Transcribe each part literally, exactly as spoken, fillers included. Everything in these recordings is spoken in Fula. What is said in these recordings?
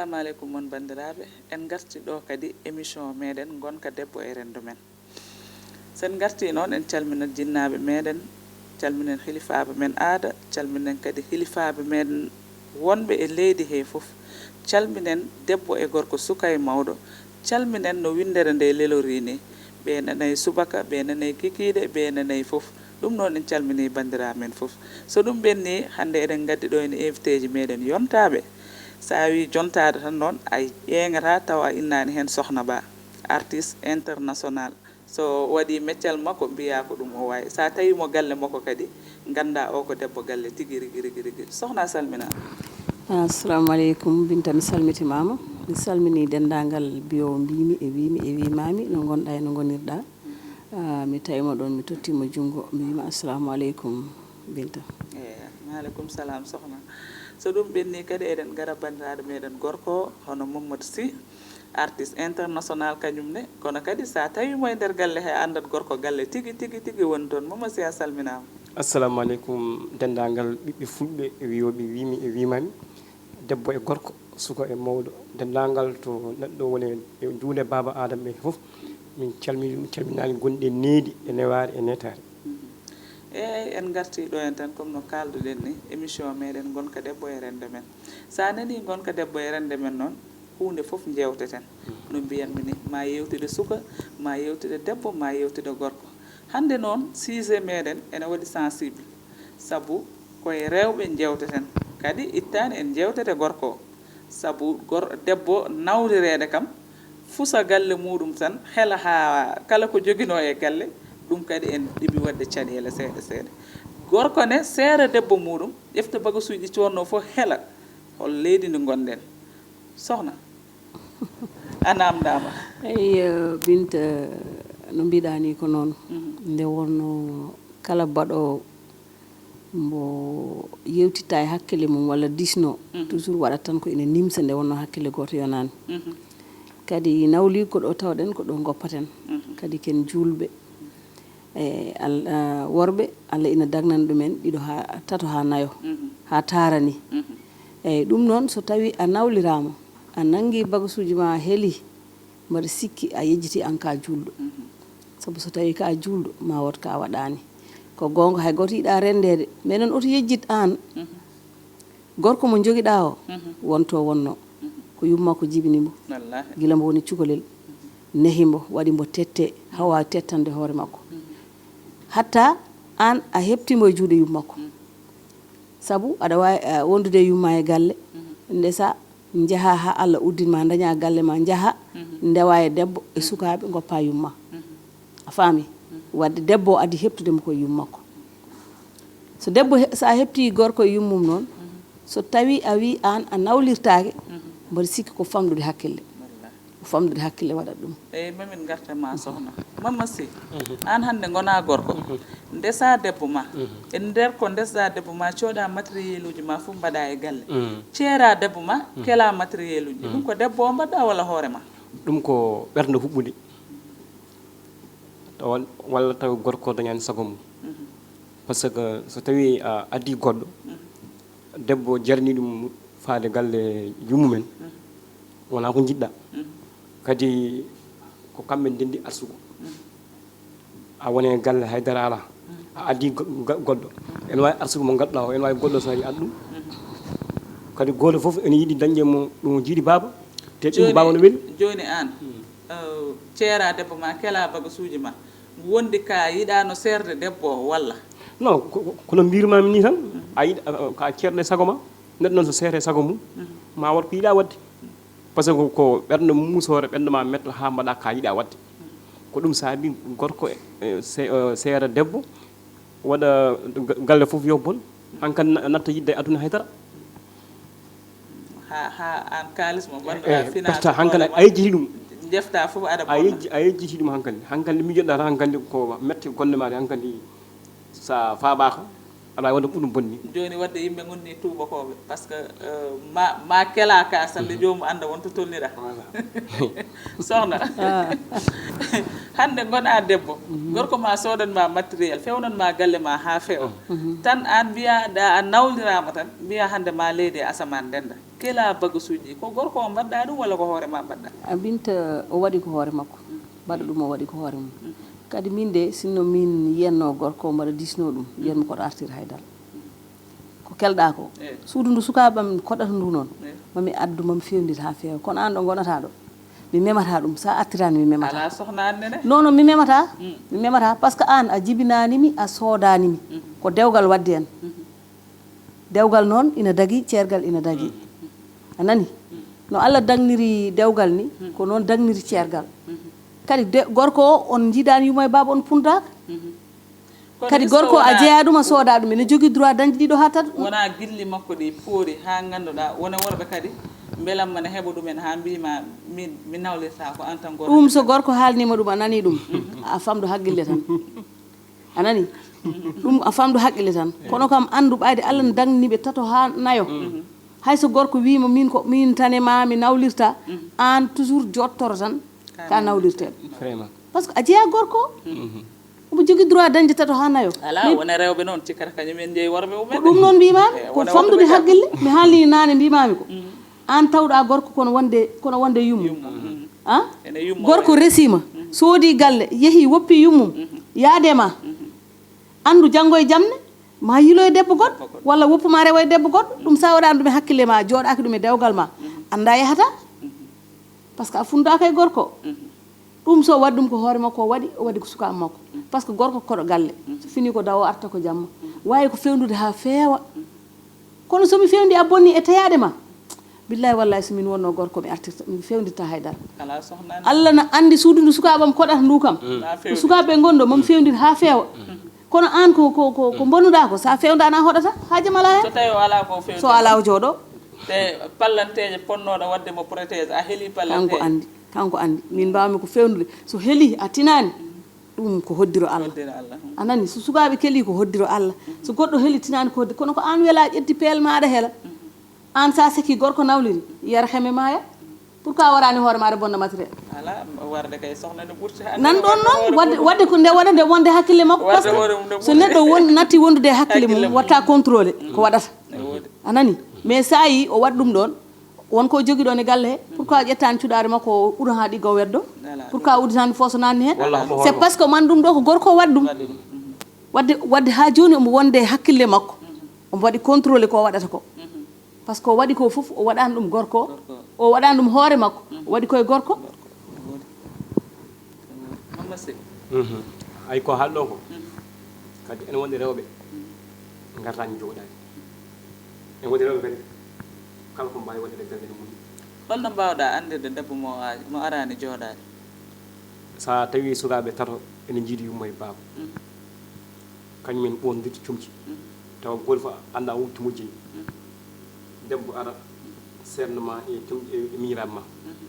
Assalamu aleykum, mon banndiraaɓe. En ngarti ɗo kadi émission meɗen Ngonka Debbo e Renndo Men. So en ngarti noon, en calminat jinnaaɓe meɗen, calminen hilifaaɓe men aada, calminen kadi hilifaaɓe meɗen wonɓe e leydi he fof, calminen debbo e gorko, suka e mawɗo, calminen no winndere nde lelorii ni. Ɓe nanay subaka, ɓe nanay kikiiɗe, ɓe nanay fof. Ɗum noon en calminii banndiraaɓe men fof. So ɗum ɓenni, hannde eɗen ngaddi ɗo ene invité ji meɗen yontaaɓe. So a wii jontaade tan noon, a ƴeeŋataa tawa a innaani heen Sokhna Ba, artiste international. So waɗii meccal makko, mbiyaa ko ɗum o waawi. So a tawii mo galle makko kadi, nganndaa o ko debbo galle tigi rigi, rigi, rigi. Sokhna, a salminaama. Assalamu aleykum, Binta, mi salmitimaama. Mi salminii denndaangal mbiyoowo mbiimi e wiimi e wiimaami, no ngonɗaa e no ngonirɗaa. Ah, mi tawi mo ɗoon, mi totti mo junngo, mi wiima, "Assalamu aleykum, Binta." Eeyi, maaleykum salaam, Sokhna. So ɗum ɓenni kadi, eɗen ngara banndiraaɗo meɗen gorko, hono Mamadou Sy, artiste international kañum ne. Kono kadi, so a tawi mo e nder galle he, a anndat gorko galle tigi, tigi, tigi woni toon. Mamadou Sy, a salminaama. Assalamu aleykum, denndaangal ɓiɓɓe fulɓe, e wiyooɓe wiimi e wiimaami, debbo e gorko, suka e mawɗo, denndaangal to neɗɗo woni e juulde Baaba Aadama ɓe fof, min calminii ɗum, calminaali gonɗi e needi, e newaare, e neetaare. Eeyi, en ngartii ɗo en tan, comme no kaalduɗen ni, émission meɗen Ngonka Debbo e Renndo Men. So a nanii Ngonka Debbo e Renndo Men noon, huunde fof njeewteten. No mbiyanmi ni, ma yeewtide suka, ma yeewtide debbo, ma yeewtide gorko. Hannde noon, sujet meɗen ene waɗi sensible, sabu ko e rewɓe njeewteten. Kadi ittaani en njeewtete gorko o. Sabu gor-, debbo nawlireede kam, fusa galle muuɗum tan, hela haa kala ko joginoo e galle, ɗum kadi en ɗiɓi waɗde caɗeele seeɗa seeɗa. Gorko ne seera debbo muuɗum, ƴefta bagasuuji coodnoo fof, hela hol leydi ndi ngonɗen. Sokhna, a naamndaama. Eyi, eh, Binta, no mbiɗaa ni ko noon. Mhm. Nde wonnoo kala baɗoowo mbo yewtitta e hakkille mum walla diisno, mhm, toujours waɗat tan ko ene nimsa nde wonnoo hakkille gooto yonaani. Mhm. Kadi nawli ko ɗo tawɗen, ko ɗo ngoppaten. Mhm. Kadi ken juulɓe. E Al-, ah, worɓe, Allah ina dagnana ɗumen ɗiɗo haa tato haa nayo, mhm, haa taarani. Mhm. Eyi, ɗum noon, so tawii a nawliraama, a nanngi bagasuuji ma, a heli, mbaɗa sikki a yejjiti, aan ka juulɗo. Mhm. Sabu so tawii ka juulɗo, ma wood ka waɗaani. Ko goonga, hay gooto yiɗaa renndeede. Mais noon, oto yejjit aan. Mhm. Gorko mo njogiɗaa o, mhm, wonto wonno. Mhm. Ko yumma ko jibini mo. Wallaahi. Gila mbo woni cukalel. Mhm. Nehi mbo, waɗi mbo tette, haa waawi tettande hoore makko. Mhm. Hatta aan a heɓti mbo e juuɗe yumma makko. Mhm. Sabu aɗa waawi, eh, wondude e yumma e galle, mhm, ndesa njaha haa Allah uddin ma, daña galle ma, njaha, mhm, ndewa e debbo, e, mhm, sukaaɓe, ngoppa yumma. Mhm. A faami? Mhm. Wadde debbo o adii heɓtude mo ko yumma makko. So debbo he-, so a heɓti gorko e yummum noon, mhm, so tawi a wi aan a nawlirtaake, mhm, mboɗo sikki ko famɗude hakkille. Wallaahi. Ko famɗude hakkille waɗat ɗum. Eyi, mamin ngarta ma Sokhna. Mama Sy, mhm, aan hannde ngona gorko. Mhm. Ndesa debbo ma. Mhm. E nder ko ndesa debbo ma, cooda matériel uji ma fof mbaɗa e galle. Mhm. Ceera debbo ma, mhm, kela matériel uji. Mhm. Ɗum ko debbo o mbaɗɗa walla hoore ma? Ɗum ko ɓernde huɓɓunde. Tawa, walla tawa gorko dañaani sago mum. Mhm. Par ce que so tawii a adii goɗɗo, mhm, debbo jarni ɗum faade galle yummumen, mhm, wonaa ko njiɗɗa. Mhm. Kadi ko kamɓe ndenndi arsugo. Mhm. A woni e galle, hay dara alaa. Mhm. A adii go-, ga-, goɗɗo. Mhm. Ene waawi arsugo mo ngadduɗaa o, ene waawi goɗɗo so ari addu ɗum. Mhm. Kadi gooto fof ene yiɗi dañde mo ɗum jiiɗi baaba, te ɗum jooni, baaba no weli. Jooni aan, mhm, eh, ceera debbo ma, kela bagasuuji ma, wondi ka yiɗaano seerde debbo o, walla? Non, ko, ko, kono mbirmami ni tan, mhm, a yiɗa, a, a, ka ceerɗo e sago ma, neɗɗo noon so seere e sago mum, mhm, ma waɗ ko yiɗa waɗde. Par ce que ko ɓernde muusoore, ɓernde ma metto haa mbaɗa ka yiɗa waɗde. Ko ɗum saabi gorko, e, se-, e, seera debbo, waɗa ga-, galle fof yo bon, hankadi na-, natta yiɗde aduna haydara. Ha, ha, aan kaalis mo mbaɗɗa, eh, finance, perte hankadi a yejjiti ɗum. Jefta fof aɗa a bonna. Yejji-, a yejjiti ɗum hankadi. Hankadi miijoɗa tan hankadi ko mette gonde ma ɗe hankadi sa faabaaka, aɗa waawi waɗde ko ɗum bonni. Jooni waɗde yimɓe ngonni tuubakooɓe, par ce que, eh, ma, ma kela ka salle, mhm, joomum annda wonto tolnira. Voilà. Sokhna. Ah. Hannde ngona debbo, mhm, gorko ma soodan ma matériel, fewnan ma galle ma haa feewa. Mhm. Tan aan mbiya ɗa a nawliraama tan, mbiya hannde ma leydi e asamaan ndennda. Kela bagasuuji ɗi, ko gorko o mbaɗɗa ɗum walla ko hoore ma mbaɗɗa? A Binta, o waɗi ko hoore makko. Mbaɗa ɗum, o waɗi ko hoore mum. Kadi min de, sinno min yiyanno gorko o mbaɗa diisno ɗum, yiyanmi koɗo artir haydara. Ko kelɗa ko. Eh. Suudu ndu sukaaɓe am koɗata ndu noon, eh, mami addu, mami fewndir haa feewa. Kono aan ɗo ngonata ɗo, mi memata ɗum. Sa artirani mi memata. Ala sohna Anne ne? Non, non, mi memata. Mm. Mi memata, parce que aan a jibinani mi, a soodani mi. Mm. Ko dewgal waddi en. Mm. Dewgal noon ina dagi, ceergal ina dagi. Mm. A nani? Mm. No Allah dagniri dewgal ni, mm, ko noon dagniri ceergal. Mm. Kadi de, gorko o, on njiidaani yumma e baaba, on pundaaka. Mm. Kono kadi est-ce que gorko a wona jeyaa ɗum, a soodaa ɗum, ene jogii droit dañde ɗiɗo haa tata. Wona gilli makko ɗi poori haa ngannduɗaa, wona worɓe kadi mbelamma ne heɓa ɗumen haa mbiima min, mi nawlirta ko en tant que gorko. Ɗum so gorko haalniima ɗum, a nanii ɗum, a famɗo haqqille tan. A nanii? Ɗum a famɗo haqqille tan. Kono kam anndu ɓayde Allah ne dagnini ɓe tato haa nayo. Hay so gorko wiima min ko min tane ma mi nawlirta, aan toujours jottoro tan ka nawlirteeɗo. Vraiment. Parce que a jeyaa gorko. Omo jogii droit dañde tato haa nayo. Alaa, mais wona rewɓe noon cikkata kañum en njeyi worɓe mumen. Ko ɗum noon mbiimaami, eh, ko wona famɗude worɓe kam. Haqqille. Mi haalni naane mbiimaami ko. Mm. Aan tawɗa gorko kono wonde, kono wonde yummo. Yummo, mm. Ah? Ene yummo gorko waɗi. Resiima, mm, soodi galle, yehi woppi yummum, mm, yaade ma. Mm. Anndu janngo e jamne, ma yilo e debbo goɗɗo, debbo goɗɗo, walla woppu ma rewo e debbo goɗɗo. Ɗum sa waɗaani ɗum e hakkille ma, jooɗaaki ɗum e dewgal ma, mm, annda yahata. Mm. Parce que a fundaaka e gorko. Mm. Ɗum so waɗi ɗum ko hoore makko o waɗi, o waɗi ko sukaaɓe makko. Parce que gorko ko koɗo galle. So fini ko dawo arta ko jamma. Waawi ko fewndude haa feewa. Kono so mi fewndi a bonni e tayaade ma. Billahi wallahi so min wonno gorko mi artirta, mi fewndirta haydara. Ala sohna Anne. Allah na andi suudu ndu sukaaɓam koɗata ndu kam. Mm. Ko sukaaɓe ngonɗo mami fewndin haa feewa. Mm. Kono aan ko, ko, ko, ko mbonuɗa ko, sa fewndana hoɗata, haaji ma alaa hen. So tawi o alaa ko fewndin. So alaa o jooɗo. Te pallanteeje ponnoɗo wadde mo protège, a heli pallanteeje. Kanko andi. Kanko anndi. Min mbaawmi ko feewnude. So helii, a tinaani, ɗum ko hoddiro Allah. Hoddiro Allah, hmm. A nani, so sukaaɓe kelii, ko hoddiro Allah. So goɗɗo heli, tinaani, ko hoddi-, kono ko aan welaa, ƴetti peel ma aɗa hela. Aan, so a sekii gorko nawliri, yara heme maaya. Pourquoi waraani hoore ma aɗa bonna matériel? Alaa, warde kay sohna ne ɓurti hannde. Nan ɗoon noon, wadde, wadde ko nde waɗa nde wonde hakkille makko. Wadde parce que hoore mum ne so ɓurti. Neɗɗo won, natti wondude e hakkille mum, hakkille mum, watta contrôlé ko waɗata. Ne woodi. A nani? Mais so a yii o waɗi ɗum ɗoon, won ko o jogii ɗoon e galle he, pourquoi ƴettaani cuɗaari makko o uɗo haa ɗigga o weddo? Voilà. Pourquoi udditaani fooso naanni heen? Walla homo c'est horma. Parce que man ɗum ɗo ko gorko o waɗi ɗum. Waɗi ɗum. Wadde, wadde haa jooni omo wonde e hakkille makko. Omo waɗi contrôlé ko o waɗata ko. Parce que o waɗi ko fof, o waɗaani ɗum gorko. Gorko. O waɗaani ɗum hoore makko. O waɗi koye gorko. Gorko. Woodi. Mama Sey. Mhm. Ay ko haalɗo ko. Mhm. Kadi ene wonde rewɓe. Mhm. Ngartaani jooɗaade. Ene wonde rewɓe kadi. Kala ko mbaawi waɗde galle mum. Holno mbaawɗa anndirde debbo mo a-, mo araani jooɗaade? So a tawi sukaaɓe tato ene njiidi yumma e baaba. Mhm. Kañumen ɓoon ndirti comci. Mhm. Tawa gooto fof annda wonto mojjini. Mhm. Debbo ara, seerno ma e com-, e, e miñiraaɓe ma. Mhm.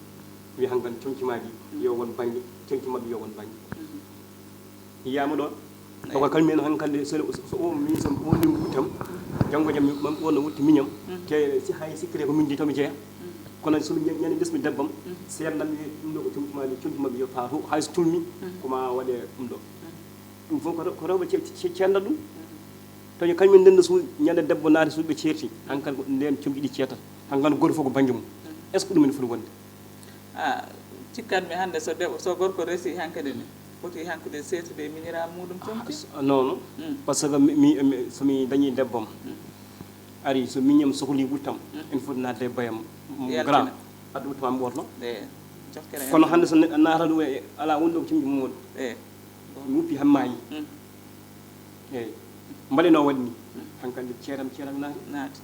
Wiya hankan comci ma ɗi, mhm, yo won bannge, comci maɓɓe yo won bannge. Mhm. Yiyaama ɗoon. Eyi. Tawa kañumen hankande so, so, so o min so o min wuttam, janngo jam mam o no wutti miñam. Mhm. Te si hay sikkere ko min njiy to mi jeya. Mhm. Kono so mi ñande desmi debbam, mhm, seernam mi ɗum ɗo ko comci ma ɗi, comci maɓɓe yo paatu, hay so tulmi, mhm, ko ma waɗe ɗum ɗo. Mhm. Ɗum fof ko rew-, ko rewɓe ce-, ce-, ceernata ɗum. Tawi kañum en ndenda suuɗi, ñande debbo naati suuɗi ɓe ceerti, hankadi ko ndeen comci ɗi ceertata. Hankadi gooto fof ko bannge mum. Est-ce que ɗum ene foti wonde? Ah, cikkanmi hannde so debbo, so gorko resi hankadi ne, foti hankude seertude e miñiraaɓe muɗum comci? Ah, s-, non, non. Mm. Parce que mi, mi, mi, so mi dañii debbam, mm, ari so miñam sohli wuttam, mm, ene foti naatde e bayam, mm, yaltina. Grand, addu wuttam mi ɓoorno. Eyi, jokkere. Kono hannde so neɗɗo naata ɗum e, alaa wonɗo ko comci mum woni. Eyi. Mi wuppi haa maayi. Mm. Eyi. Mbaɗe no waɗi ni. Mm. Hankadi ceeram, ceeram naati. Naati.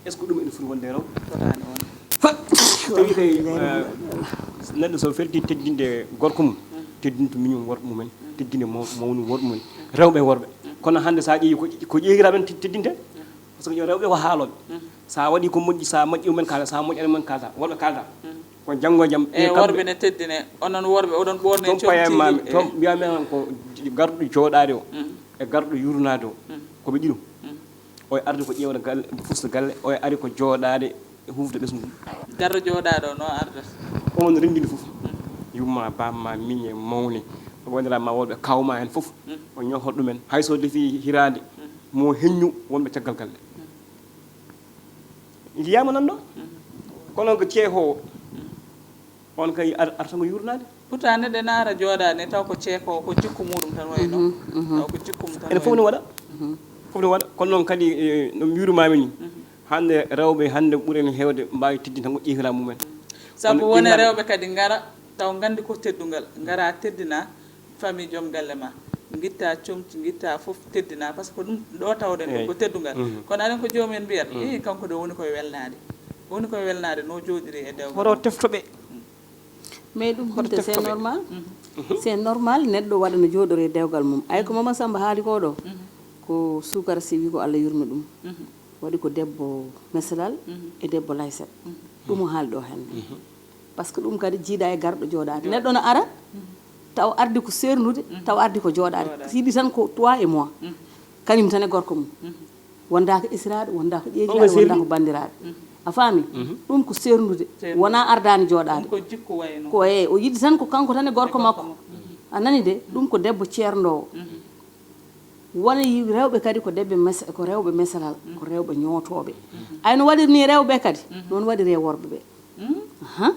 Est-ce que ɗum ene foti wonde rew? Fotaani wonde. Fa-, tawi kay, eh, neɗɗo so ferti teddinde gorko mum, mm, teddinto miñum worɓe mumen, mm, teddinde maw-, mawni worɓe mumen, rewɓe e worɓe. Mm. Kono hannde so a ƴeewi ko, ko ƴeewiraaɓe en te-, teddinte, mm, parce que yo rewɓe ko haalooɓe. Mm. So a waɗi ko moƴƴi, so a moƴƴi mumen kaalda, so a moƴƴaani mumen kaalda, worɓe kaalda. Mm. Ko janngo e jam, e ɓe kamɓe worɓe ne teddine, onon worɓe oɗon ɓoorne toon comci payammaami, ɗi, toon e mbiyami on ko garɗo jooɗaade o, mm, e garɗo yurnaade o, mm, ko ɓe ɗiɗo. Mm. Oye arde ko ƴeewde galle, fusta galle, oye ari ko jooɗaade e huufde ɓesngu. Garɗo jooɗaaɗo o no ardata? On renndini fof. Mm. Yumma, baamma, miñe, mawne, wondiraa ma worɓe, kawma heen fof. Mm. O ñohot ɗumen. Hay so defi hiraande, mm, mo heññu wonɓe caggal galle. Mm. Yiyaama nan ɗo? Mm. Kono ko ceehoowo, on kay ar- arata ngo yurnaade. Pourtant neɗɗo ene ara jooɗaade ne taw ko ceekoowo, ko jikku muuɗum tan wayno. Taw ko jikku mum tan ene fof ne wayno. Waɗa. Fof ne waɗa. Kono noon kadi, eh, no mbirumaami ni, hannde rewɓe hannde ɓuri en heewde mbaawi teddinde tan ko ƴeewira mumen. Sabu wone rewɓe kadi ngara taw nganndi ko teddungal, ngara teddina famille joom galle ma, ngitta comci, ngitta fof teddina, parce que ɗum ɗo tawɗen ɗum ko teddungal. Kono aɗen ko joomum en mbiyata, "Eh, kanko de woni koye welnaade, woni koye welnaade no jooɗiri e dewgal." Hoto tefto ɓe. Mais ɗum hunde c'est normal. C'est normal neɗɗo waɗa no jooɗori e dewgal mum. Ay ko Mama Samba haali ko ɗo, ko suukara si wi ko Allah yurmi ɗum. Waɗi ko debbo mesalal e debbo layset. Ɗum o haali ɗo hannde. Parce que ɗum kadi jiiɗa e garɗo jooɗaade. Neɗɗo no ara, taw ardi ko seernude, taw ardi ko jooɗaade. Jooɗaade. Si yiɗi tan ko toi et moi. Kañum tan e gorko mum. Wonda ko esiraaɗo, wonda ko ƴeeñiraaɗo, wonda ko banndiraaɗo. A faami? Ɗum ko seernude. Seernude. Wona ardaani jooɗaade. Ɗum ko jikku wayno. Ko e, o yiɗi tan ko kanko tan e gorko makko. A nani de? Ɗum ko debbo ceerndoowo. Wona yi-, rewɓe kadi ko debbe mes-, ko rewɓe mesalal, ko rewɓe ñootooɓe. Ay no waɗiri ni rewɓe kadi, noon waɗiri e worɓe ɓe. Ahan.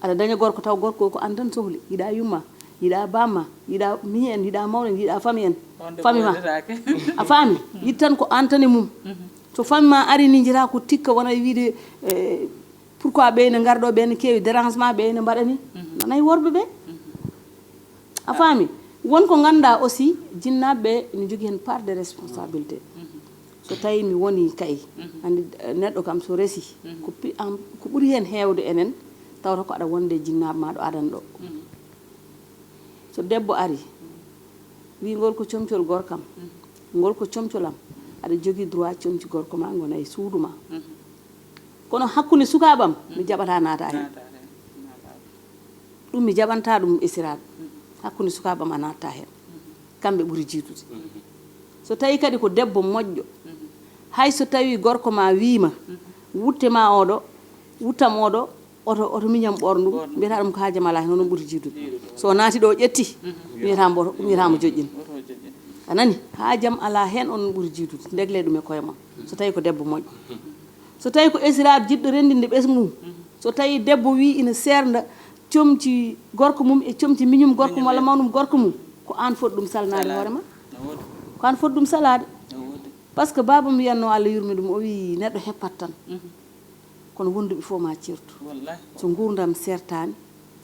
Aɗa daña gorko taw gorko ko an tan sohli, yiɗa yumma, yiɗa bamma, yiɗa miñi en, yiɗa mawɗo en, yiɗa fami en. On de fami ma. Ɓoydetaake. A faami? Yiɗi tan ko an tan e mum. So fami ma ari ni njira ko tikka wona e wiide, eh, pourquoi ɓe ene ngarɗo, ɓe ene keewi dérangement, ɓe ene mbaɗa ni? Nanay worɓe ɓe. A faami? Won ko ngannduɗaa aussi, jinnaaɓe ɓe ene njogii heen part de responsabilité. So tawii mi wonii kay, anndi, eh, neɗɗo kam so resi, ko pi-, am, ko ɓuri heen heewde enen, tawata ko aɗa wonde e jinnaaɓe ma ɗo adan ɗo. So debbo ari, wi ngol ko comcol gorkam, ngol ko comcol am, aɗa jogii droit comci gorko ma ngona e suudu ma. Kono hakkunde sukaaɓam, mi jaɓata naata heen. Naata heen. Ɗum mi jaɓanta ɗum esiraaɓe. Hakkunde sukaaɓam a natta heen. Kamɓe ɓuri jiidude. So tawii kadi ko debbo moƴƴo, hay so tawii gorko ma wiima, wutte ma oɗo, wuttam oɗo, oto, oto miñam ɓorndu, mbiyata ɗum ko haajam alaa heen, onon ɓuri jiidude. So naati ɗo ƴetti, mbiyata mbo, mbiyata mo joƴƴin. A nani? Haajam alaa heen, onon ɓuri jiidude. Ndegle ɗum e koye mon. So tawii ko debbo moƴƴo. So tawii ko esiraaɓe jiɗɗo renndinde ɓesngu mum, so tawii debbo wii ina seernda comci gorko mum e comci miñum gorko mum walla mawnum gorko mum, ko aan foti ɗum salnaade hoore ma. Ko aan foti ɗum salaade. Par ce que baaba mi wiyatnoo, Allah yurmi ɗum, o wii neɗɗo heppat tan. Kono wonduɓe fof ma ceertu. So nguurndam sertaani,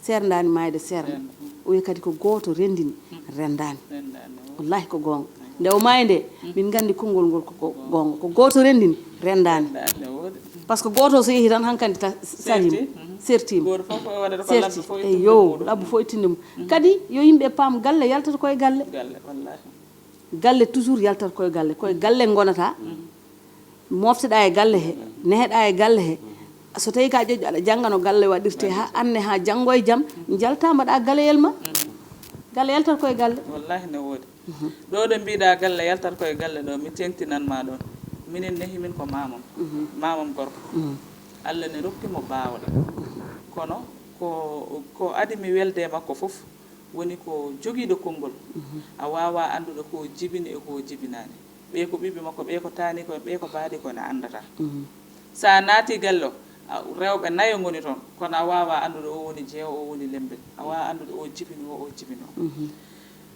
seerndaani maayde seernda. O wii kadi ko gooto renndini, renndaani. Wallahi ko goonga. Nde o maayi nde, min nganndi konngol ngol ko go-, goonga. Ko gooto renndini, renndaani. Par ce que gooto so yehi tan hankadi ta-, sariima, sertiima. Gooto fof ko waɗata ko labbo fof ittinde mum. Labbo fof ittinde mum. Kadi yo yimɓe paam galle yaltata koye galle. Galle, wallahi. Galle toujours yaltata koye galle, koye galle ngonata. Mofteɗa e galle he, neheɗa e galle he. So tawi ka ƴoƴƴo aɗa jannga no galle waɗirte, ha anne ha janngo e jam, njalta mbaɗa galeyel ma. Galle yaltata koye galle. Wallahi ne woodi. Ɗo ɗo mbiɗa galle yaltata koye galle ɗo, mi teŋtinan ma ɗon. Minen nehi min ko mamam. Mamam gorko. Allah ne rokki mo baawɗe. Kono ko, ko adi mi welde e makko fof, woni ko jogiiɗo konngol. A waawaa anndude ko o jibini e ko o jibinaani. Ɓee ko ɓiɓɓe makko, ɓee ko taaniiko en, ɓee ko baadiiko en, a anndataa. So a naatii galle o, a, rewɓe nayo ngoni toon, kono a waawaa anndude o woni jeewo, o woni lemmbe. A waawaa anndude o jibini o, o jibini o.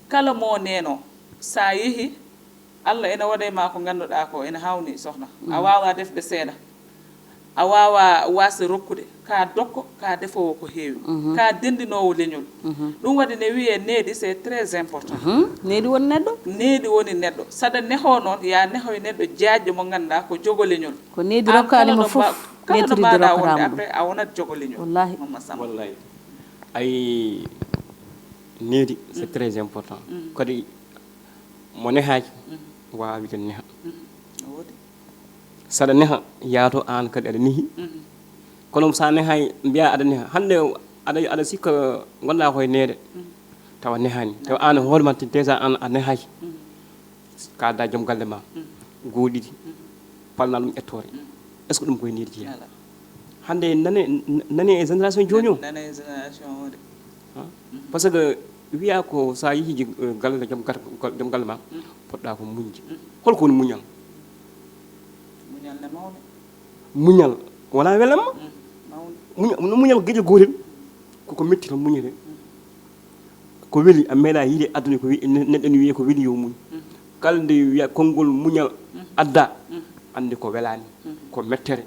Kala mo neenoo, so a yehii, Allah ene waɗa e ma ko ngannduɗaa ko ene haawnii, sohna. A waawaa defde seeɗa. A waawaa waasde rokkude. Ka dokko, ka defoowo ko heewi. Ka denndinoowo leñol. Ɗum waɗi ne wiyee needi, c'est très important. Needi woni neɗɗo. Needi woni neɗɗo. Saɗa nehoo noon, ya nehoy neɗɗo jaajɗo mo ngannduɗaa ko jogo leñol. Ko needi rokkaani mo fof, kala no mbaaɗa wonde, après a wonat jogo leñol. Wallahi. Mama Samba. Wallahi. Ay, needi, c'est très important. Kadi mo nehaaki, waawaa wiide neha. Saɗa neha, yaato aan kadi aɗa nehi. Kono sa nehaay, mbiya aɗa neha. Hannde aɗa, aɗa sikka ngonɗa koye neede. Tawa nehaani. Tawa aan hoore ma déjà aan a nehaaki. Ka da joom galle ma. Goo ɗiɗi. Palna ɗum ettoore. Est-ce que ɗum koye needi jeeya? Hannde nane, nane e génération jooni o. Nane e génération o de. Par ce que wiya ko sa yehi je-, eh, galle joom gar-, joom galle ma, poɗɗa ko muñde. Holko woni muñal? Muñal ne mawni. Muñal wona welamma? Mawni. Muñal, no muñal geƴo gootel, koko metti tan muñete. Ko weli, a meeɗa yiide aduna ko wi-, ne-, neɗɗo ne wiyee ko weli yo muñ. Kala nde wiya konngol muñal adda, annde ko welaani, ko mettere.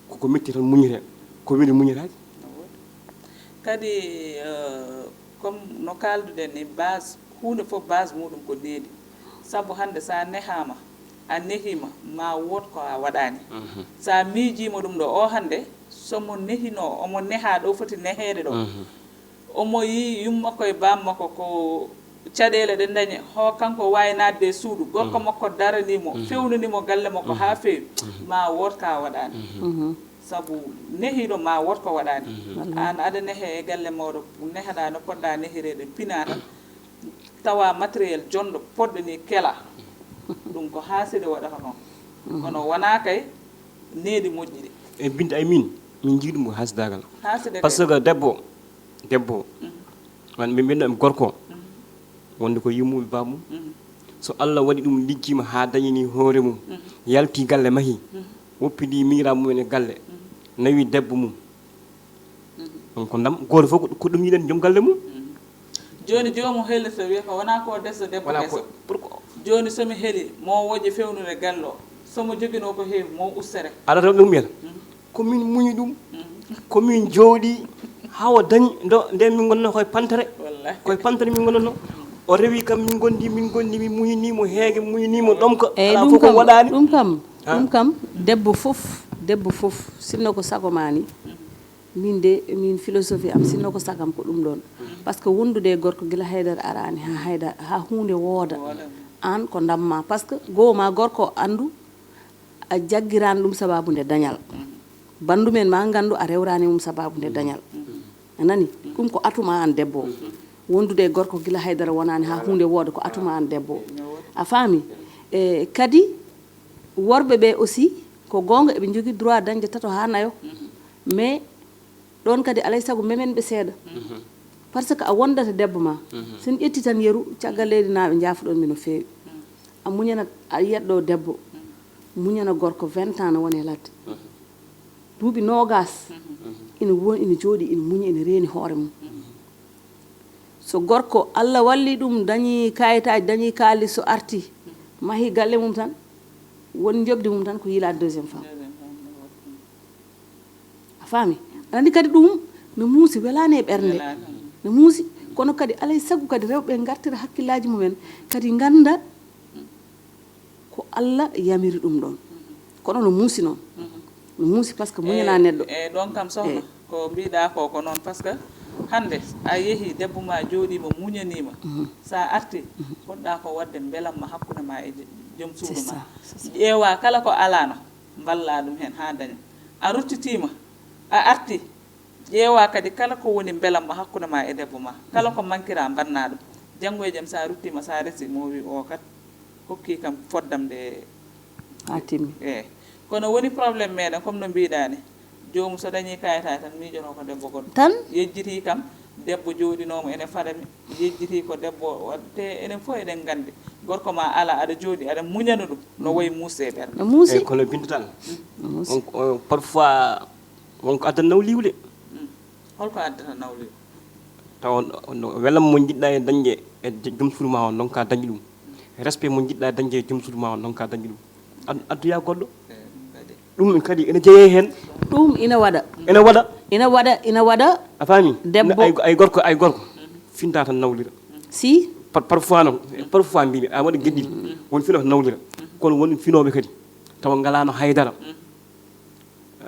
Koko metti tan muñete, ko weli muñetaake. Kadi, eh, comme no kaalduɗen ni, base, huunde fof base muɗum ko needi. Sabu hannde so a nehaama, a nehiima, ma wood ko a waɗaani. So a miijiima ɗum ɗo, o hannde, so mo nehinoo, omo nehaa ɗo foti neheede ɗo. Omo yii yumma makko e baam makko ko caɗeele ɗe dañi, ho kanko waawi naatde e suudu. Gorko makko daranii mo, fewnanii mo galle makko haa feewi, ma wood ko a waɗaani. Sabu nehiiɗo ma wood ko waɗaani. Aan aɗa nehee e galle mooɗo, nehaɗaa no poɗɗaa nehireede, pinaa tan, tawa matériel jonɗo poɗɗo ni kelaa. Ɗum ko haaside waɗata noon. Kono wonaa kay needi moƴƴi de. E Binta, ay min, min njiɗi ɗum ko haasidaagal. Haaside kay. Parce que debbo, debbo, wan min mbinno e gorko, wonde ko yummuɓe baabum. So Allah waɗi ɗum liggiima haa dañini hoore mum, yalti galle mahi, woppidi miñiraaɓe mum en e galle, nawi debbo mum. Ɗum ko ndam, gooto fof ko, ko ɗum yiɗani joom galle mum. Jooni joomum helirta wiya ko wonaa ko desɗo debbo keso. Jooni so mi heli, mo wooƴi fewnude galle o, so mo joginoo ko heewi, mo ustere. Aɗa tawa ɓe mbiyata, ko min muñi ɗum, ko min jooɗi, haa o dañi, ndo, nden min ngonnoo koye pantere. Koye pantere min ngonnoo. O rewi kam, min ngondi, min ngondi, min muñini mo heege, muñini mo ɗomka. Eyi, alaa ɗum fof ko kam, waɗaani. Ɗum kam, ɗum kam, debbo fof, debbo fof, sinno ko sago maa ni, min de, min philosophie am, sinno ko sagam ko ɗum ɗoon. Parce que wondude e gorko gila haydara araani, haa haydara, haa huunde wooda, aan ko ndam maa. Parce que goo ma gorko anndu, a jaggiraani ɗum sabaabu nde dañal. Banndum en ma nganndu a rewraani mum sabaabu nde dañal. A nani? Ɗum ko atu ma aan debbo o. Wondude e gorko gila haydara wonaani haa huunde wooda ko atu ma aan debbo o. A faami? E kadi, worɓe ɓe aussi, ko goonga eɓe njogii droit dañde tato haa nayo. Mais ɗoon kadi alay sago memen ɓe seeɗa. Parce que a wondata debbo ma, so en ƴetti tan yeru, caggal leydi naaɓe njaafoɗon mi no feewi. A muñana, a yiyat ɗo debbo, muñana gorko vingt ans no woni e ladde. Duuɓi noogaas ina wo-, ina jooɗi, ina muñi, ina reeni hoore mum. So gorko, Allah walli ɗum, dañi kayitaaji, dañi kaalis, so arti, mahi galle mum tan, woni njoɓdi mum tan ko yilaade deuxième femme. A faami? Aɗa anndi kadi ɗum no muusi, welaani e ɓernde. No muusi, kono kadi alay sago kadi rewɓe ngartira hakkillaaji mumen, kadi ngannda ko Allah yamiri ɗum ɗoon. Kono no muusi noon. No muusi parce que muñanaa neɗɗo. Eyi, ɗoon kam sohna, ko mbiɗa ko, ko noon, parce que hannde a yehi, debbo ma jooɗiima, muñaniima. So a arti, poɗɗa ko waɗde mbelamma hakkunde ma e joom suudu ma. Ƴeewa kala ko alaano, mballa ɗum heen haa daña. A ruttitiima, a arti, ƴeewa kadi kala ko woni mbelamma hakkunde ma e debbo ma. Kala ko mankira, mbanna ɗum. Janngo e jam, so a ruttiima, so a resi, mo wi o kat hokkii kam foddam nde. Haa timmi. Eey. Kono woni problème meɗen, comme no mbiɗa ni, joomum so dañi kayitaji tan miijoto ko debbo goɗɗo. Tan? Yejjiti kam, debbo jooɗinoomo ene faɗa mi, yejjiti ko debbo wa-, te enen fof eɗen nganndi. Gorko ma ala, aɗa jooɗi, aɗa muñana ɗum, no wayi muusde e ɓernde. No muusi. Eey, kono Binta Tall, no muusi. On, on, parfois, won ko addata nawliigu de. Holko addata nawliigu? Tawa welam mo njiɗɗa e dañde e joom suudu ma o, ndonka dañde ɗum. Respect mo njiɗɗa dañde e joom suudu ma o, ndonka dañde ɗum. Ad-, addoya goɗɗo. Ɗum kadi ene jeeye heen. Ɗum ina waɗa. Ene waɗa. Ina waɗa, ina waɗa. A faami? Debbo. Ay, ay gorko, ay gorko. Finta tan nawlira. Si. Par-, parfois noon, parfois mbimi, a waɗa geɗɗi. Won fino nawlira. Kono won finooɓe kadi. Tawa ngalaano haydara.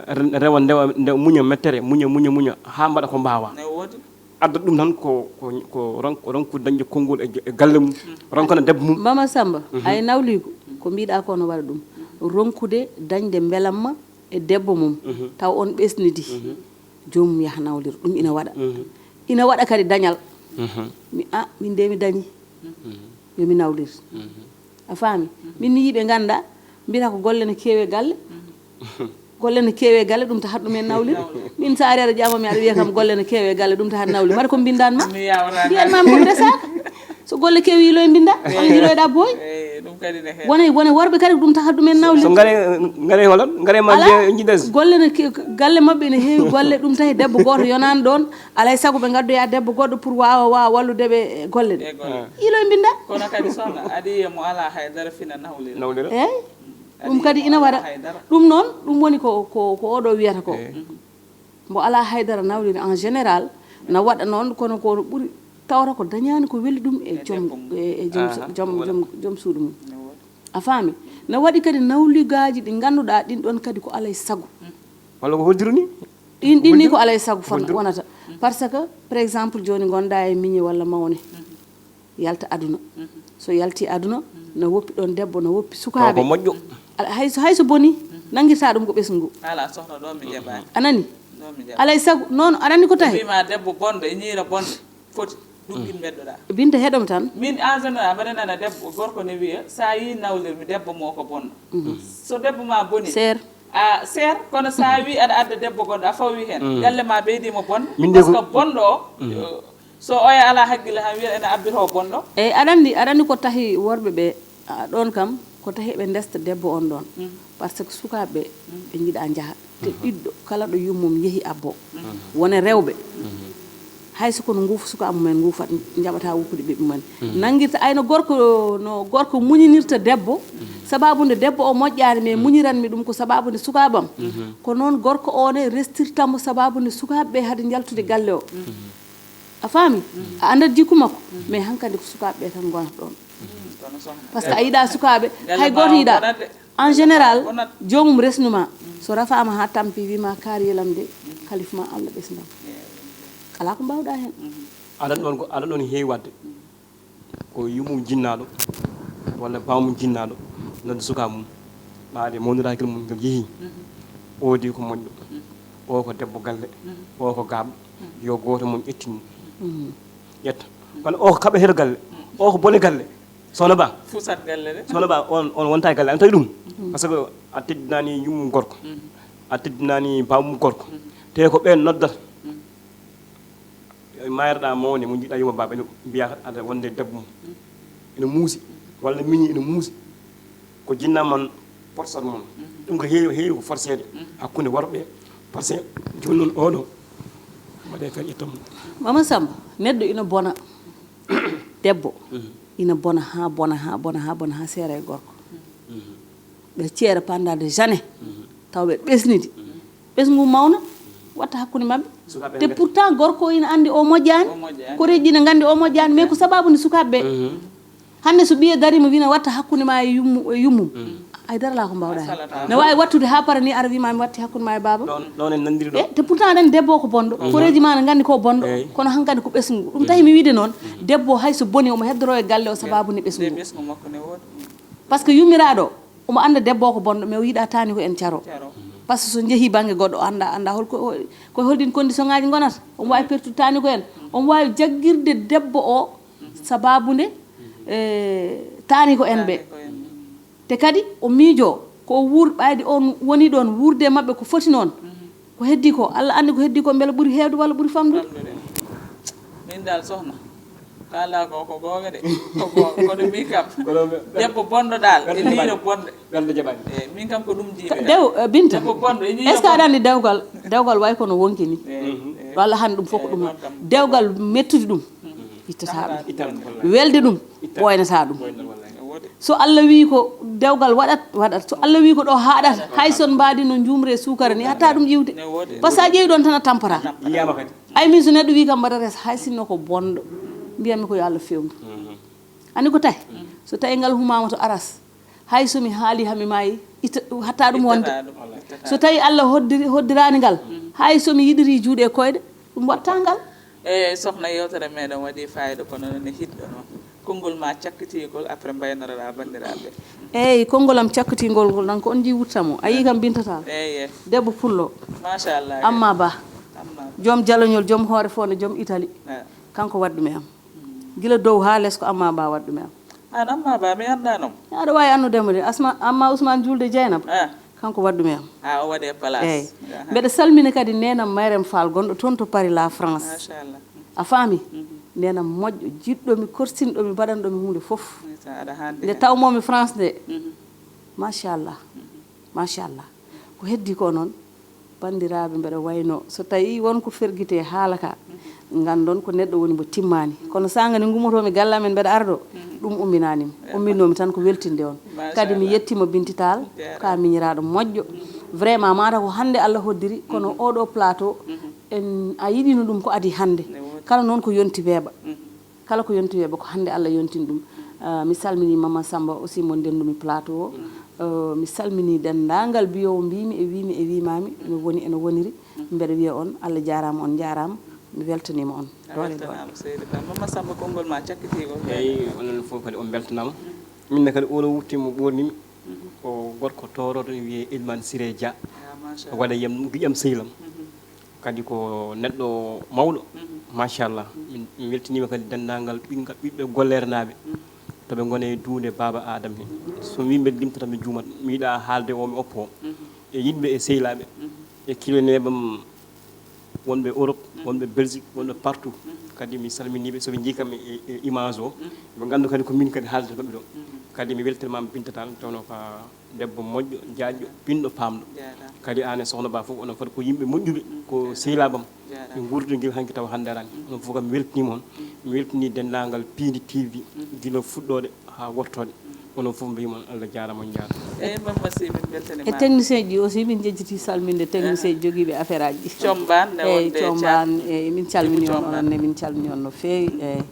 Re-, rewa, ndewa, nde muña mettere, muña, muña, muña, haa mbaɗa ko mbaawa. Adda ɗum tan ko, ko, ko ron-, ko ronkude dañde konngol e, e galle mum, ronkana debbo mum. Mama Samba, ay nawliigu, ko mbiɗa ko no waɗa ɗum. Ronkude dañde mbelamma e debbo mum, taw on ɓesnidi. Joomum yaha nawlira, ɗum ina waɗa. Ina waɗa kadi dañal. Mi, a, min de mi dañi. Yo mi nawlir. A faami? Min mi yiɓe ngannda, mbiyata ko golle no keewi e galle. Golle no keewi e galle, ɗum tahat ɗum en nawlir. Min so ari aɗa ƴaama mi, aɗa wiya kam golle no keewi e galle, ɗum tahat nawlir. Mbaɗa ko mbindan ma? Mbiyan ma ko ndesaka. So golle keewi, yiloy mbinda, on yiloyɗa boy. Wonay wonay worɓe kadi ɗum taha ɗumen nawde. So ngare ngare holan ngare ma jides golle no ke- galle maɓɓe ene heewi golle ɗum tahi debbo gooto yonaani ɗoon. Alay sago ɓe ngaddoya debbo goɗɗo pour waawa waawa wallude ɓe e golle ɗe. Ilo e mbinda. Kono kadi sohna aɗa yiya mo alaa hay dara fina nawlira. Nawlira. Eeyi. Ɗum kadi ina waɗa. Ɗum noon ɗum woni ko ko ko oɗo wiyata ko. Mbo alaa haydara nawliri en général na waɗa noon kono ko ɓuri tawata ko dañaani ko weli ɗum e joom e joom joom joom suudu mum. A faami? Na waɗi kadi nawligaaji ɗi ngannduɗaa ɗin ɗoon kadi ko alay sago. Walla ko hoddiri ni? Ɗin ɗin ni ko alay sago fan wonata. Par ce que par exemple jooni ngonɗaa e miñi walla mawne. Yalta aduna. So yalti aduna na woppi ɗon debbo na woppi sukaaɓe. Ko moƴƴo. Hay so hay so boni nangirta ɗum ko ɓesngu. Ala sohna ɗo mi jaɓani. Anani. Ɗo mi jaɓani. Alay sago noon aɗa anndi ko tahi. Wima debbo bonɗo e ñiira bonɗo foti. Ɗum ɗin mbeɗɗoɗa. Binta heɗom tan. Min en général mbaɗa nana debbo gorko ne wiya sa yi nawlirmi debbo mo ko bonɗo. So debbo ma boni. Seer. A seer kono sa wi aɗa adda debbo gonɗo a fawi hen. Galle ma ɓeydima bonɗo. Parce que bonɗo o. So oya alaa hakkille han wiyata ene abbitoo bonɗo. Eey aɗa anndi aɗa anndi ko tahi worɓe ɓee ɗoon kam ko tahi eɓe ndesta debbo oon ɗoon. Par ce que sukaaɓe ɓee ɓe njiɗaa njaha. Te ɓiɗɗo kala ɗo yummum yehi abboo. Won e rewɓe hay so kono nguufa sukaa mumen nguufat njaɓataa woppude ɓiɓɓe mumen. Nanngirta ay no gorko no gorko muñinirta debbo. Sabaabu nde debbo o moƴƴaani mais muñiranmi ɗum ko sabaabu nde sukaabam. Ko noon gorko o ne restirta mo sabaabu nde sukaaɓe ɓee hade njaltude galle o. A faami? A anndat jikku makko mais hankadi ko sukaaɓe ɓee tan ngonata ɗoon. Par ce que a yiɗaa sukaaɓe hay gooto yiɗaa. En général joomum resnuma so rafaama haa tampi wima kaariyelam de kalif ma Allah ɓesdam. Alaa ko mbaawɗaa heen. Aɗa ɗoon ko aɗa ɗoon heewi waɗde. Ko yummum jinnaaɗo walla bammum jinnaaɗo nodda sukaa mum ɓaade mawniraagal mum ngal yehi. Oo de ko moƴƴo. Oo ko debbo galle. Oo ko gaaɓɗo. Yo gooto mon ƴettin mo. Ƴetta kono oo ko kaɓeteeɗo galle. Oo ko bone galle. Sohna Ba. Fuusat galle de. Sohna Ba on on wonta e galle an tawi ɗum. Par ce que a teddinaani yummum gorko. A teddinaani bammum gorko. Te ko ɓeen noddata. Mayreɗaa mawne mo njiɗɗaa yumma baaba ene mbiya aɗa wonde debbo mum ene muusi walla miñi ene muusi ko jinna mon porsat mon. Ɗum ko heewi heewi ko forseede hakkunde worɓe par ce que jooni noon oɗo waɗe kan ƴettam. Mama Samba neɗɗo ina bona debbo ina bona haa bona haa bona haa bona haa seera e gorko ɓe ceera pendant des années taw ɓe ɓesnidi ɓesngu mawna watta hakkunde maɓɓe te pourtant gorko ina anndi o moƴƴaani koreeji ina nganndi o moƴƴaani mais ko sababu nde sukaaɓe ɓe hannde so ɓiye darima wina watta hakkunde ma e yummu- e yummum ay dara la ko mbawɗa heen ne waawi wattude haa para ni ara wima mi watti hakkunde ma e baaba ɗon en nandiri ɗo e te pourtant aɗa anndi debbo o ko bonɗo koreeji ma ne nganndi ko bonɗo kono hankadi ko ɓesngu ɗum tahi mi wiide noon debbo o hay so boni omo heddoro e galle o sababu nde ɓesngu ɓesngu makko ne woodi Par ce que yummiraaɗo o omo annda debbo o ko bonɗo mais o yiɗaa taani ko en caro. Par ce que so njehii bannge goɗɗo o anndaa anndaa hol ko ko e holɗiin condition ngaaji ngonata. Omo waawi pertude taani ko en. Omo waawi jaggirde debbo o sabaabu nde e taani ko en ɓee. Te kadi o miijoo ko o wuur ɓayde oon woni ɗoon wuurde e maɓɓe ko foti noon. Ko heddii koo, Alla anndi ko heddii koo mbela ɓuri heewde walla ɓuri famɗude. Min dal sohna kala ko ko goonga de ko goonga kono min kam debbo bonɗo dal e liiro bonɗo ɓerde jaɓani eyi min kam ko ɗum jiimi dew eh, binta debbo bonɗo e liiro est ce que aɗa anndi dewgal dewgal way kono wonki ni walla hannde ɗum fof ko ɗum dewgal mettude ɗum ittata ɗum welde ɗum ɓoynata ɗum so allah wi ko dewgal waɗat waɗat so allah wi ko ɗo haɗat hay son mbaadi no jumre suukara ni hatta ɗum ƴiwde par ce que a ƴeewi ɗon tan a tampata ay min so neɗɗo wi kam mbaɗa res hay sinno ko bonɗo mbiyatmi ko yo allah fewnu anndi ko tawi so tawi ngal humama to aras hay somi haali hami maayi itta hatta ɗum wonde so tawi allah hoddiri hoddirani ngal hay somi yiɗiri juuɗe koyɗe ɗum watta ngal Eyi sohna yewtere meɗen waɗi fayida kono noon e hiɗɗo noon konngol ma cakkitigol après mbaynoroɗa banndiraaɓe. Eyi konngol am cakkitigol ngol noon ko on nji wuttamo a yii kam bintata. Eyi. Debbo pullo. Machallah. Amma ba. Amma. Joom jaloñol joom hoore fonde joom Italie. Kanko waɗɗum e am. Gila dow haa les ko amma ba waɗɗum e am. An amma ba mi anndanoma. Aɗa wawi annudemo de asma amma Ousmane Julde Dieynaba. Kanko waɗɗum e am. Ha o waɗe place. Eyi. Mbeɗa salmina kadi nenam Mayrem Fall gonɗo toon to Paris la France. Machallah. A faami? Nena moƴƴo, jiɗɗomi, korsinɗomi, mbaɗanɗomi huunde fof. Nde tawmomi France nde. Machallah. Machallah. Ko heddi ko noon, banndiraaɓe, mbeɗa wayno, so tawi won ko fergite haala ka, nganndon ko neɗɗo woni mo timmaani. Kono saanga nde ngummotomi galle amen mbeɗa ardo, ɗum umminanimi. Umminnomi tan ko weltinde on. Kadi mi yettima Binti Tall, ko a miñiraaɗo moƴƴo. Vraiment, mata ko hannde Allah hoddiri, kono oɗo plateau, en, a yiɗino ɗum ko adi hannde. Kala noon ko yonti weeɓa. Kala ko yonti weeɓa ko hannde Allah yontini ɗum. Ah, mi salmini Mama Samba aussi mo ndendumi plateau o. Ah, mi salmini denndaangal mbiyowo mbimi e wimi e wimami, no woni eno woniri. Mbeɗa wiya on, Allah jaaraama, on njaaraama. Mi weltaniima on. A weltanaama, seydi Ba. Mama Samba, konngol ma cakkitiigol. Eyi, onon fof kadi on mbeltanaama. Min ne kadi oɗo wutte mo ɓoornimi, ko gorko tooroto ne wiyee Elimane Siré Dia. Ah, machallah. Waɗa yam giƴam sehil am. Kadi ko neɗɗo mawɗo, machallah. Min, min weltiniima kadi denndaangal ɓiɓɓe golle renaaɓe. To ɓe ngone e duunde Baaba Aadam he. So mi mbeɗa limta tan mi juumat. Mi yiɗa haalde o mi oppo. E yimɓe e sehilaaɓe. E kiloneeɓe am wonɓe Europe, wonɓe Belgique, wonɓe partout. Kadi mi salminiiɓe, so ɓe njii kam e, e image o, ɓe nganndu kadi ko min kadi haalde maɓɓe ɗo. Kadi mi weltaniima Binta Tall, tawno ka debbo moƴƴo, jaajɗo, pinɗo, paamɗo. Kadi aan e Sohna Ba fof, onon fof ko yimɓe moƴƴuɓe, ko sehilaaɓe am. Ɓe nguurdi gila hanki tawa hannde araani. Onon fof kam mi weltaniima on. Mi weltanii denndaangal Piindi T V, gila fuɗɗoode haa wortoode. Onon fof mbiymi on Allah jaaraama, on njaaraama. Eyi, Mama Sy, min mbeltaniima. E technicien ji aussi, min njejjiti salminde technicien jogiiɓe affaire aji. Combaan ne wonde Combaan, eyi, min calmini on, onon ne min calmini on no feewi, eyi.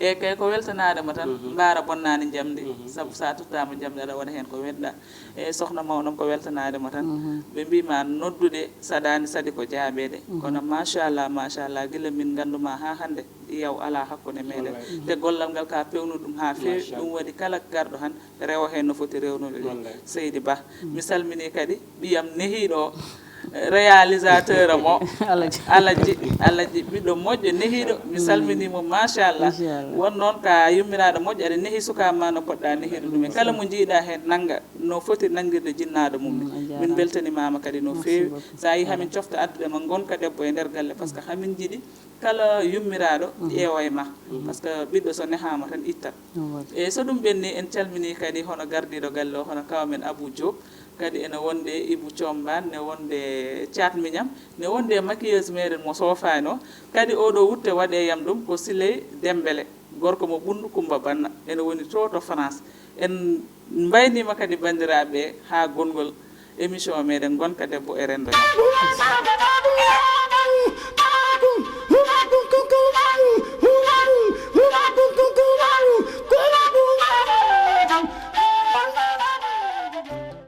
Eyi, kay ko weltanaade mo tan, mbaara bonnaani njamndi, sabu so a tottaama njamndi aɗa waɗa heen ko weɗɗa. Eyi, sohna mawnam ko weltanaade mo tan. Ɓe mbiima noddude saɗaani saɗi ko jaabeede. Kono machallah, machallah, gila min ngannduma haa hannde, yaw alaa hakkunde meeɗen. Te gollal ngal ka pewnu ɗum haa feewi, ɗum waɗi kala garɗo han rewa heen no foti rewnude ɗum. Seydi Ba, mi salmini kadi ɓiyam nehiiɗo o, réalisateur am o, Alaji. Alaji, Alaji, ɓiɗɗo moƴƴo nehiiɗo, mi salmini mo, machallah. Won noon ka yummiraaɗo moƴƴo, aɗa nehi sukaa ma no poɗɗa nehiiɗo ɗum en. Kala mo njiiɗa heen nannga no foti nanngirde jinnaaɗo mum ne. Min mbeltanimaama kadi no feewi. So a yii hamin cofta addude ma ngonka debbo e nder galle, par ce que hamin njiɗi kala yummiraaɗo ƴeewa e ma. Par ce que ɓiɗɗo so nehaama tan ittat. Eyi, so ɗum ɓenni, en calmini kadi hono gardiiɗo galle o, hono kaw men Abou Diop, kadi ene wonde Ibou Combaan, ne wonde Caat Miñam, ne wonde maquilleuse meɗen mo soofaani o. Kadi oɗo wutte waɗe yam ɗum ko Siley Dembele, gorko mo Ɓunndu Kummba Banna, ene woni to to France. En mbayniima kadi banndiraaɓe haa gonngol émission meɗen Ngonka Debbo e Renndo.